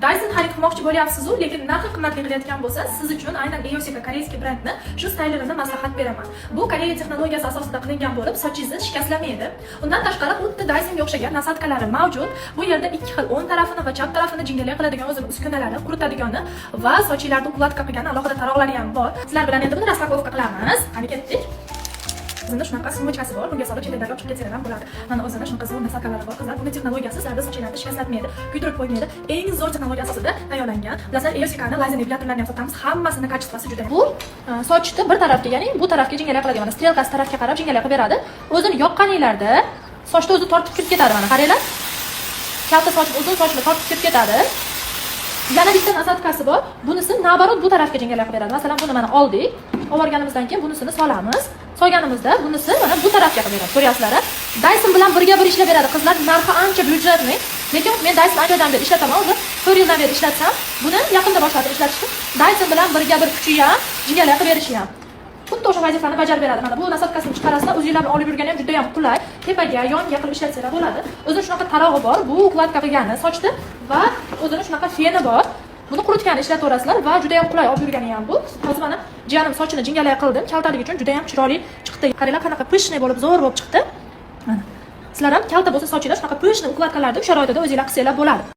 Dyson xarid qilmoqchi bo'lyapsiz-u, lekin narxi qimmatli qilayotgan bo'lsa, siz uchun aynan Eyosika корейский brendni shu staylerini maslahat beraman. Bu Koreya texnologiyasi asosida qilingan bo'lib, sochingizni shikastlamaydi. Undan tashqari, xuddi Dysonga o'xshagan насадка lari mavjud. Bu yerda ikki xil, o'ng tarafini va chap tarafini jingalak qiladigan o'zini uskunalari, quritadiganı va sochinglarni укладка qilgan alohida taroqlari ham bor. Sizlar bilan endi buni распаковка qilamiz. Qani, ketdik. O'zini shunaqa сумочка si bor, bunga solib chet ellarga olib chiqib ketsalar ham bo'ladi. Mana, o'zini shunaqa zo'r насадка lari bor, qizlar. Buni texnologiyasi sizlarda sochinglarni shikastlatmaydi, kuydirib qo'ymaydi. Eng zo'r texnologiya asosida tayyorlangan. Bilasizlar, Eosikani lazer epilatorlarni ham sotamiz. Hammasini качество si juda. Bu sochni bir tarafga, ya'ni bu tarafga jingalak qiladi. Mana, стрелка si tarafga qarab jingalak qilib beradi. O'zini yoqqaninglarda sochni o'zi tortib kirib ketadi. Mana, qaranglar. Kalta soch, uzun sochni tortib kirib ketadi. Yana bitta насадка si bor. Bunisi наоборот bu tarafga jingalak qilib beradi. Masalan, buni mana oldik. Olib borganimizdan keyin bunisini solamiz. Solganimizda bunisi mana bu tarafga qilib beradi. Ko'ryapsizlar? Dyson bilan birga bir ishlab beradi. Qizlar, narxi ancha бюджетный. Lekin men Dyson anchadan beri ishlataman. Уже 4 yildan beri ishlatsam, buni yaqinda boshladim ishlatishni. Dyson bilan birga bir kuchi ham, jingalak qilib berishi ham xuddi o'sha vazifani bajarib beradi. Mana bu насадка sini chiqarasizlar, o'zinglar bilan olib yurgani ham juda ham qulay. Tepaga, yonga qilib ishlatsanglar bo'ladi. O'zini shunaqa tarog'i bor, bu укладка qilgani sochni va o'zini shunaqa feni bor. Buni quritgani ishlataverasizlar va juda ham qulay olib yurgani ham bu. Hozir mana jiyanim sochini jingalak qildim. Kaltaligi uchun juda ham chiroyli chiqdi. Qaranglar, qanaqa пышный bo'lib, zo'r bo'lib chiqdi. Mana. Sizlar ham kalta bo'lsa sochinglar, shunaqa пышный укладка larni sharoitida o'zinglar qilsanglar bo'ladi.